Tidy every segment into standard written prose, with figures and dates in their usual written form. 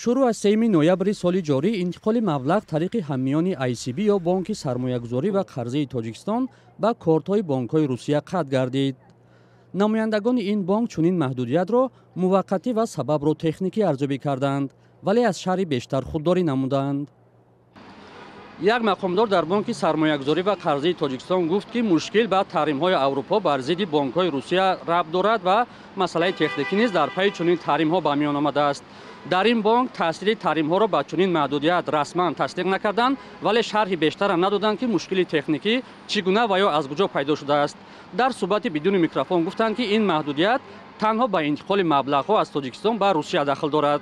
Шурӯъ аз 3 ноябри соли ҷорӣ интиқоли маблағ тариқи ҳаммиёни ICB ё Бонки сармоягузорӣ ва қарзии Тоҷикистон ба кортҳои бонкҳои Русия қатъ гардид. Намояндагони ин бонк чунин маҳдудиятро муваққатӣ ва сабабро техникӣ арзёбӣ карданд, вале аз шарҳи бештар худдорӣ намуданд. Як мақомдор дар Бонки сармоягузорӣ ва қарзии Тоҷикистон гуфт, ки мушкил ба таҳримҳои Аврупо бар зидди бонкҳои Русия рабт дорад ва масъалаи техникӣ низ дар пайи чунин таҳримҳо ба миён омадааст. Дар ин бонк таъсири таҳримҳоро ба чунин маҳдудият расман тасдиқ накарданд, вале шарҳи бештарам надоданд, ки мушкили техникӣ чӣ гуна ва ё аз куҷо пайдо шудааст. Дар суҳбати бидуни микрофон гуфтанд, ки ин маҳдудият танҳо ба интиқоли маблағҳо аз Тоҷикистон ба Русия дахл дорад.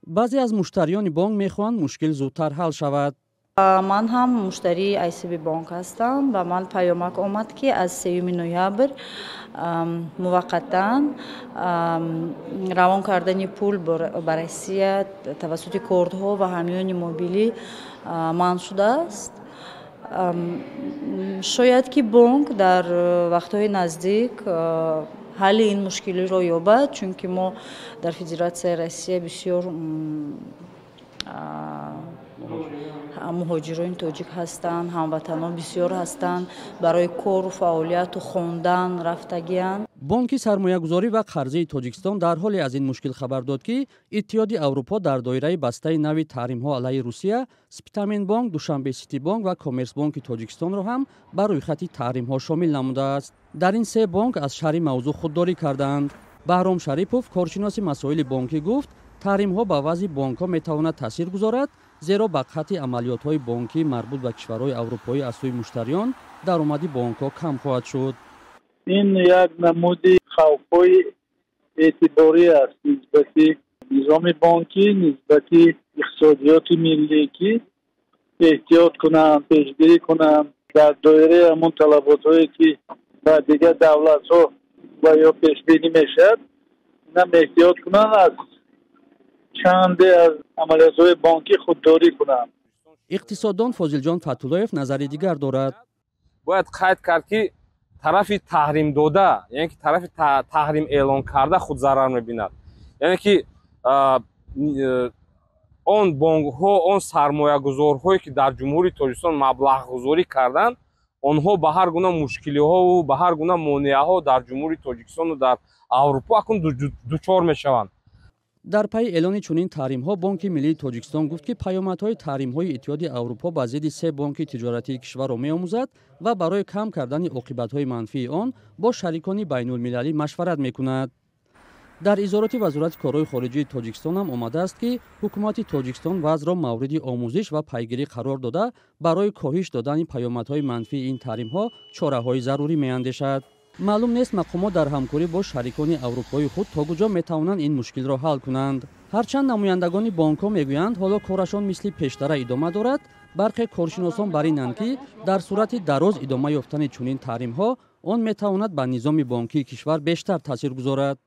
Баъзе аз муштариёни бонк мехоҳанд мушкил зудтар ҳал шавад. Ман ҳам муштарии ICB бонк ҳастам. Ба ман паёмак омад, ки аз 3 ноябр муваққатан равон кардани пул ба Россия тавассути кортҳо ва ҳамёни мобилӣ манъ шудааст. Шояд ки бонк дар вақтҳои наздик ҳалли ин мушкилиро ёбад, чунки мо дар Федератсияи Россия бисёр муҳоҷирони тоҷик ҳастанд, ҳамватанон бисёр ҳастанд, барои кору фаъолияту хондан рафтагианд. Бонки сармоягузорӣ ва қарзии Тоҷикистон дар ҳоле аз ин мушкил хабар дод, ки Иттиҳоди Аврупо дар доираи бастаи нави таҳримҳо алайҳи Русия Спитаменбонк, Душанбе Ситибонк ва Коммерсбонки Тоҷикистонро ҳам ба рӯйхати таҳримҳо шомил намудааст. Дар ин се бонк аз шарҳи мавзӯъ худдорӣ карданд. Баҳром Шарипов, коршиноси масоили бонкӣ, гуфт, таҳримҳо ба вазъи бонкҳо метавонад таъсир гузорад, зеро ба қатъи амалиётҳои бонкӣ марбут ба кишварҳои аврупоӣ аз сӯи муштариён даромади бонкҳо кам хоҳад шуд. Ин як намуди хавфҳои эътиборӣ аст нисбати низоми бонкӣ, нисбати иқтисодиёти миллӣ, ки эҳтиёт кунанд, пешгирӣ кунанд дар доираи ҳамон талаботҳое, ки ба дигар давлатҳо ва ё пешбинӣ мешавад, инам эҳтиёт кунанд, аз чанде аз амалиётҳои бонкӣ худдорӣ кунанд. Иқтисоддон Фозилҷон Фатуллоев назари дигар дорад. Бояд қайд кард, ки тарафи таҳримдода, яъне ки тарафи таҳрим эълон карда худ зарар мебинад, яъне ки он бонкҳо, он сармоягузорҳое, ки дар Ҷумҳурии Тоҷикистон маблағгузорӣ карданд, онҳо ба ҳар гуна мушкилиҳову ба ҳар гуна монеаҳо дар Ҷумҳурии Тоҷикистону дар Аврупо акнун дучор мешаванд. Дар пайи эълони чунин таҳримҳо Бонки миллии Тоҷикистон гуфт, ки паёмадҳои таҳримҳои Иттиҳоди Аврупо ба зидди се бонки тиҷоратии кишварро меомӯзад ва барои кам кардани оқибатҳои манфии он бо шарикони байнулмилалӣ машварат мекунад. Дар изҳороти Вазорати корҳои хориҷии Тоҷикистон ҳам омадааст, ки ҳукумати Тоҷикистон вазъро мавриди омӯзиш ва пайгирӣ қарор дода, барои коҳиш додани паёмадҳои манфии ин таҳримҳо чораҳои зарурӣ меандешад. Маълум нест, мақомот дар ҳамкорӣ бо шарикони аврупоии худ то куҷо метавонанд ин мушкилро ҳал кунанд. Ҳарчанд намояндагони бонкҳо мегӯянд, ҳоло корашон мисли пештара идома дорад, бархе коршиносон бар инанд, ки дар сурати дароз идома ёфтани чунин таҳримҳо он метавонад ба низоми бонкии кишвар бештар таъсир гузорад.